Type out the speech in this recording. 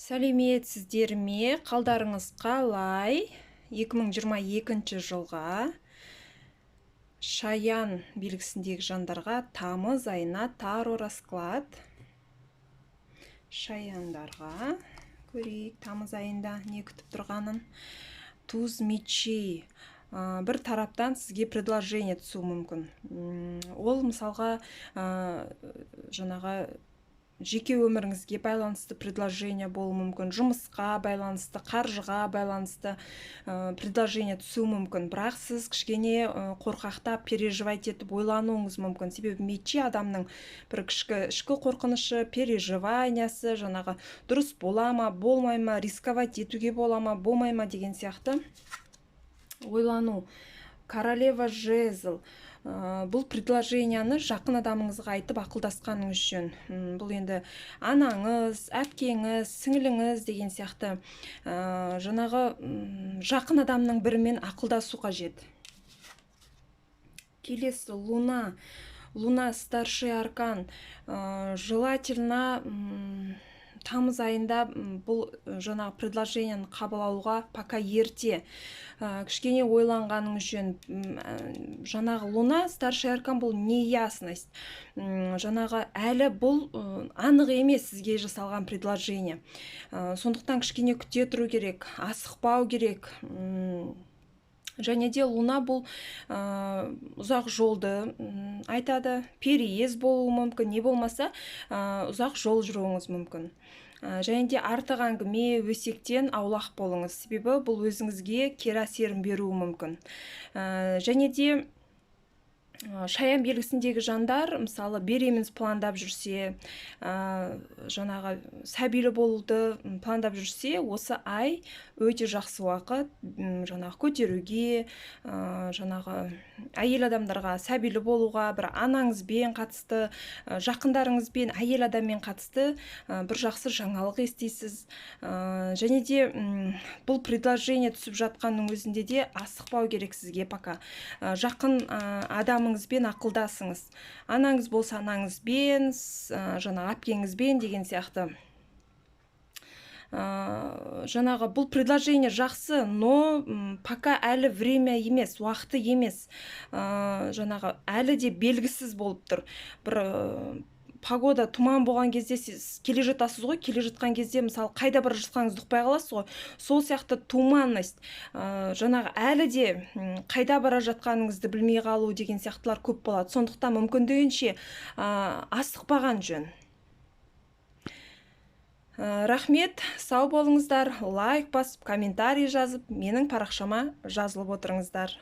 Сәлеметсіздер ме? Қалдарыңыз қалай? 2022 жылға Шаян белгісіндегі жандарға тамыз айына таро расклад. Шаяндарға көрейік, тамыз айында не күтіп тұрғанын. Туз мечей. Бір тараптан сізге предложение түсуі мүмкін. Ол мысалға, жаңағы жеке өміріңізге байланысты предложение болуы мүмкін, жұмысқа байланысты, қаржыға байланысты предложение түсуі мүмкін. Бірақ сіз кішкене қорқақтап, переживать етіп, ойлануыңыз мүмкін, себебі мечи адамның бір ішкі қорқынышы, переживаниясы, жаңағы дұрыс бола ма, болмай ма, рисковать етуге бола ма, болмай ма деген сияқты ойлану. Королева жезл. Бұл предложенияны жақын адамыңызға айтып, ақылдасқаныңыз жөн. Бұл енді анаңыз, әпкеңіз, сіңіліңіз деген сияқты, жаңағы жақын адамның бірімен ақылдасу қажет. Келесі луна. Луна старший аркан. Желательно тамыз айында бұл жаңағы предложениені қабыл алуға пока ерте, кішкене ойланғаныңыз жөн. Жаңағы луна старший аркан, бұл неясность, жаңағы әлі бұл анық емес сізге жасалған предложение. Сондықтан кішкене күте тұру керек, асықпау керек. Және де луна бұл ұзақ жолды айтады, переезд болуы мүмкін, не болмаса ұзақ жол жүруіңіз мүмкін. Және де артық әңгіме, өсектен аулақ болыңыз, себебі бұл өзіңізге кері әсерін беруі мүмкін. Және де шаян белгісіндегі жандар, мысалы, беременность пландап жүрсе, жаңағы сәбилі болуды пландап жүрсе, осы ай өте жақсы уақыт жаңағы көтеруге, жаңағы әйел адамдарға сәбилі болуға, бір анаңызбен қатысты, жақындарыңызбен, әйел адаммен қатысты бір жақсы жаңалық естисіз. Және де бұл предложение түсіп жатқанның өзінде де асықпау керек сізге пока. Жақын адамыңызбен ақылдасыңыз, анаңыз болса, анаңызбен, жаңағы әпкеңізбен деген сияқты. Жаңағы бұл предложение жақсы, но пока әлі время емес, уақыты емес. Жаңағы әлі де белгісіз болып тұр. Бір погода тұман болған кезде сіз келе жатасыз ғой, келе жатқан кезде, мысалы, қайда бара жатқаныңызды ұқпай қаласыз ғой, сол сияқты туманность, жаңағы әлі де қайда бара жатқаныңызды білмей қалу деген сияқтылар көп болады. Сондықтан мүмкіндігінше асықпаған жөн. Рахмет, сау болыңыздар. Лайк басып, комментарий жазып, менің парақшама жазылып отырыңыздар.